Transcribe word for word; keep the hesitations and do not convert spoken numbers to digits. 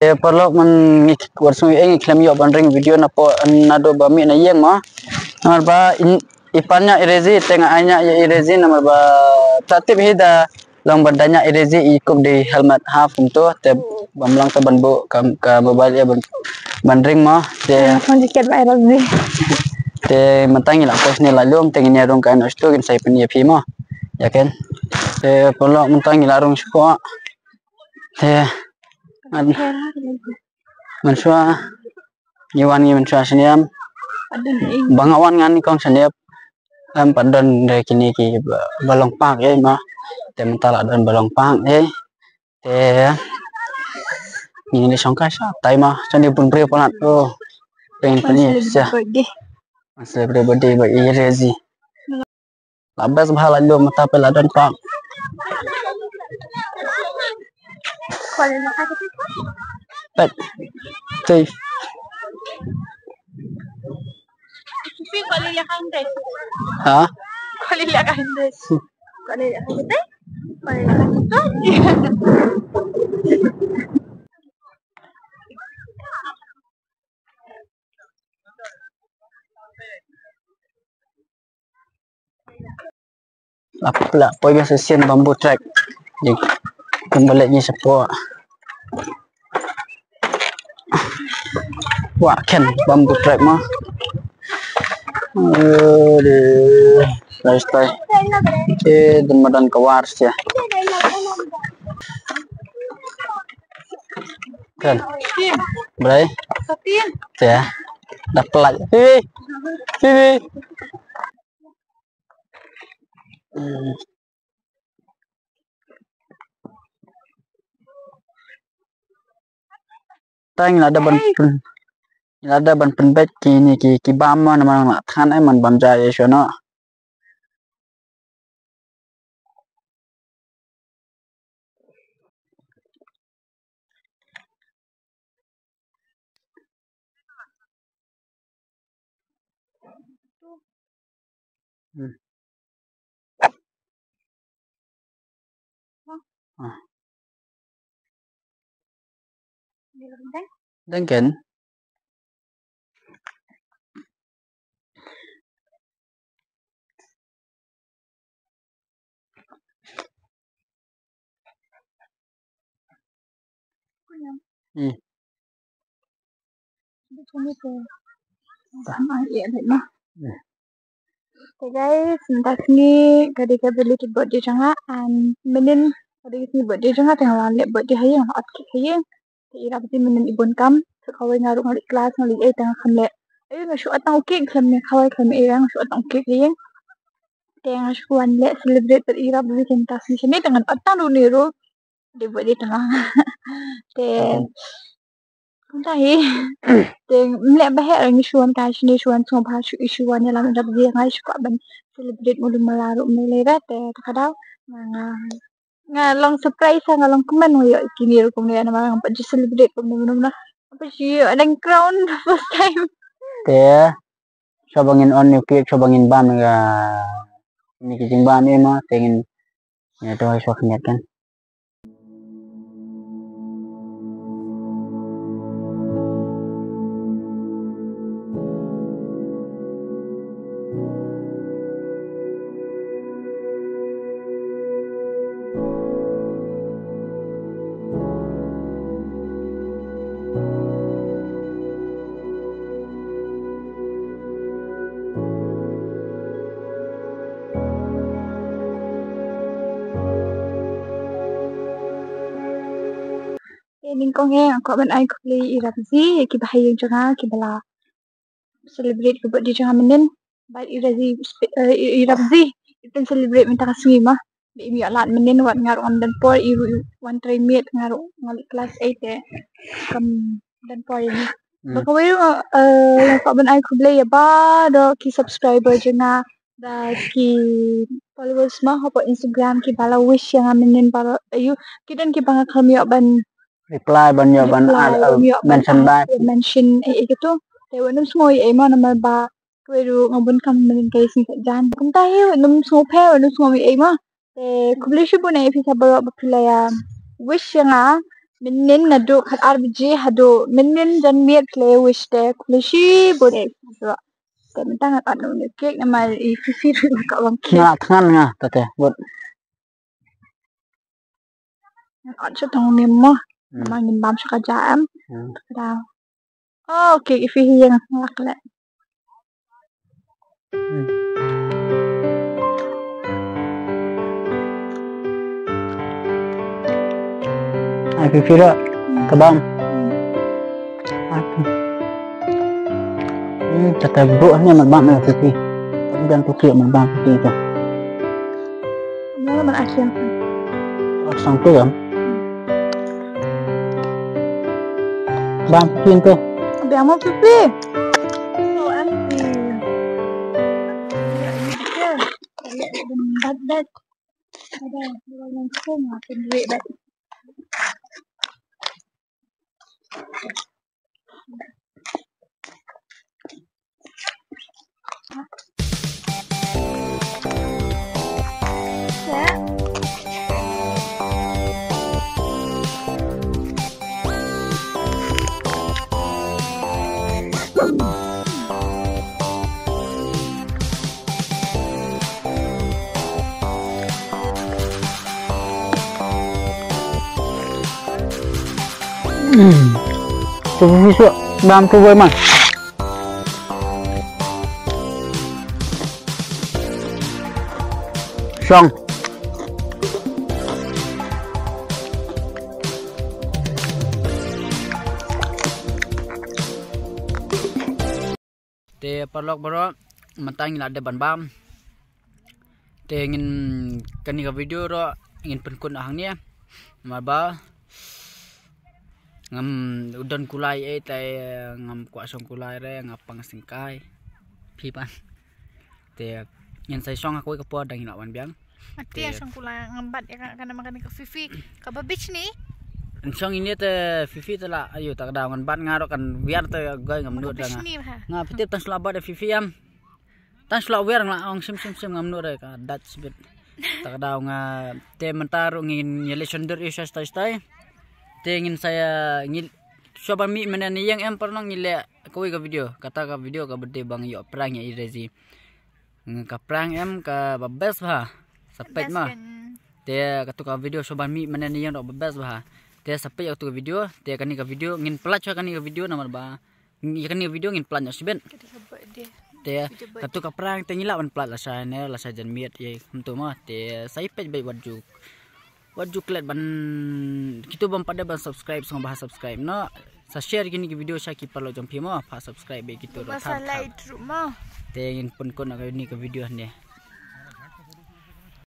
Te paralok, man ngi wat sngew ïa ngi khlem ïoh ban ring video napoh naduh ba mih na ïing mo. Namar ba in, i pan ïa i Rezi, te nga ai ïa i Rezi namar ba ta tip hi da long ban da ïa i Rezi i kup da i helmet half kumto, te bym long te ban buh ka, ka mobile ïa ban, ban ring mo. Te, ah, phone jacket ba i Rezi. Te mynta ngi la poi shane la lum, te ngin ïa rung kai noh shatu, ngin sa ïa pynïap hi mo. Ïa ken. Te paralok, mynta ngi la rung shapoh. Te, man, mynshuwa ngi wan ngi mynshuwa shane em. Ba nga wan ngan ïa kong shane em. Em pat don re kine ki ba, ba long park ei mo. Te mynta la don ba long park ei. Te ngin ïa shong kai shatai mo. Shane bun briew palat. Oh. Pyn pyn ni sia. Celebrate birthday ba i Rezi. La best bha la lum mynta phi la don park. Pet. Tei. Ha? La, la poi biasa sien bamboo track. Jing kembali ni sepo. Wah, ken bamboo track mah. Aduh, lifestyle. Eh, dan madan kawar sia. Kan. Brai. Satin. Ya. Dah pelat. Sini. Sini. Hmm. Tang la da ban pyn, la da ban pynbeit kine ki, ki bam ma namar nga la thngan ai man bam ja ïa shuwa noh. Hmm. Ah. Dang kan? Hmm. Hmm. Te guys, mynta ka sngi ka dei ka belated birthday jong nga, and mynnin ka dei ka sngi birthday jong nga, te nga la leh birthday ha ïing, nga la ot cake ha ïing. Te i Rapzi mynnin i bun kam, te kawei nga ruh nga leit klas, nga leit ei, te nga khlem leh. Aïu, nga shu ot tang u cake, khlem leh kawei, khlem leh ei, nga shu ot tang u cake ha ïing. Te nga shu wan leh celebrate bad i Rapzi mynta ka sngi shane, te ngan ot tang ruh une ruh. Dei birthday te nga. Te kumta hi. Te ym leh ba heh, ngi shu wan kai shane, shu wan sngewbha, shu, shu wan ïalam ïa Rapzi, nga shu kwah ban celebrate mulu mala ruh, mala ruh, te, te ka daw nga, nga, nga long surprise, nga long kmen, nga ïoh kine ruh kumne namar nga pat ju celebrate kumne, kumne, kumne. Nga pat ju ïoh dang crown first time. Te shuwa ba ngin on ïa u cake, shuwa ba ngin bam ïa kine ki jingbam ei mo, te ngin ïa to shuwa khyndiat kan. Te nyngkong eh nga kwah ban ai khublei ïa i Rapzi, ïa kiba ha ïing jong nga kiba la celebrate ka birthday jong nga mynnin. Bad i Rapzi, eh, i, i Rapzi i pyn celebrate mynta ka sngi mo. Ba im ïoh lad mynnin, wat nga ruh ngam don por, i ruh i wan trei miet, nga ruh nga leit klas eight te kam don por ïa ngi. Hmm. Ba kawei ruh, eh, nga kwah ban ai khublei ïa baroh ki subscriber jong nga, da ki followers mo hapoh Instagram kiba la wish ïa nga mynnin baroh. Aïu, ki don kiba nga khlem ïoh ban reply, ban ïoh ban reply, ar, ar, ban ïoh ban mention ar, back, ban mention ei ei kito. Te wat nym sngew ei ei mo namar ba kawei ruh nga bun kam mynnin ka sngi ka jan. Kumta hi wat nym sngew pher, wat nym sngew ei ei mo. Te khublei shibun ïa phi sa baroh ba phi la ïa wish ïa nga. Mynnin naduh khat ar baje haduh mynnin janmiet khlem wish te khublei shibun eh. Te mynta nga kat noh ïa u cake namar i Fifi ruh ka wan cake. Nga thngan nga ta te bud. Nga kat sha tang nim mo. Hmm. Namar ngin bam sha ka ja em. Hmm. Da. Oh, cake i Fifi ïa nga lak leh. Hmm. Ai Fifi ruh ka bam. Hmm. Hmm, kata bro ni mat bam ai Fifi. Tapi dan tu klik mat bam Fifi tu. Mana mana akhir. Oh, sang tu kan. Bam Fifi tu. Biang mo Fifi. Oh, empty. Bad bad. Ada, ada langsung aku duit bad. Hmm. Tu, tu, tu, tu. Bam tu boy man. Song. Te paralok baroh, mynta ngi la dep ban bam. Te ngin, kane ka video ruh ngin pynkut hangne. Namar ba ngam, u don kulai eh, te ngam kwah shong kulai re, nga pang sngewsih. Phi pan. Te ngin sa ïa shong ha kawei ka por da ngi la wan biang. Ati, te ïa shong kulai ngam bat ïa ka, ka nama kane ka Fifi. Kaba bishni. Shong ine te Fifi te la, ayo, ta ka daw ngan bat nga ruh kan wiar te goi ngam nud da nga. Bishni bha. Nga phi tip tang shu la bat ïa Fifi em. Tang shu la wiar nga la ong shim shim shim ngam nud re ka dat sbit. Ta ka daw nga te mynta ruh ngin ïa leit shon dur ïa sha stai stai. Te ngin sa ïa ngi shuwa ban mih mynne ne ïeng em paralok ngi leh kawei ka video. Kata ka video kaba dei ba ngi ïoh prank ïa i Rezi. Nga ka prank em kaba best bha. Sa peit ma. Te katu ka video shuwa ban mih mynne ne ïeng ruh ba best bha. Te sa peit katu ka video, te kane ka video ngin pyllait shuwa kane ka video namar ba ïa kane ka video ngin pyllait noh shibit. Te katu ka prank te ngi lah ban pyllait lashai ne lashai janmiet ïa kumto ma. Te sa ïa peit beit wat ju Wat ju klet ban, kito bym pat dei ban subscribe sngewbha subscribe noh. Sa share kine ki video sha ki paralok jong phi mo, pat subscribe beit kito ruh. Sa like ruh mo. Te ngin pynkut noh kane ka video hangne.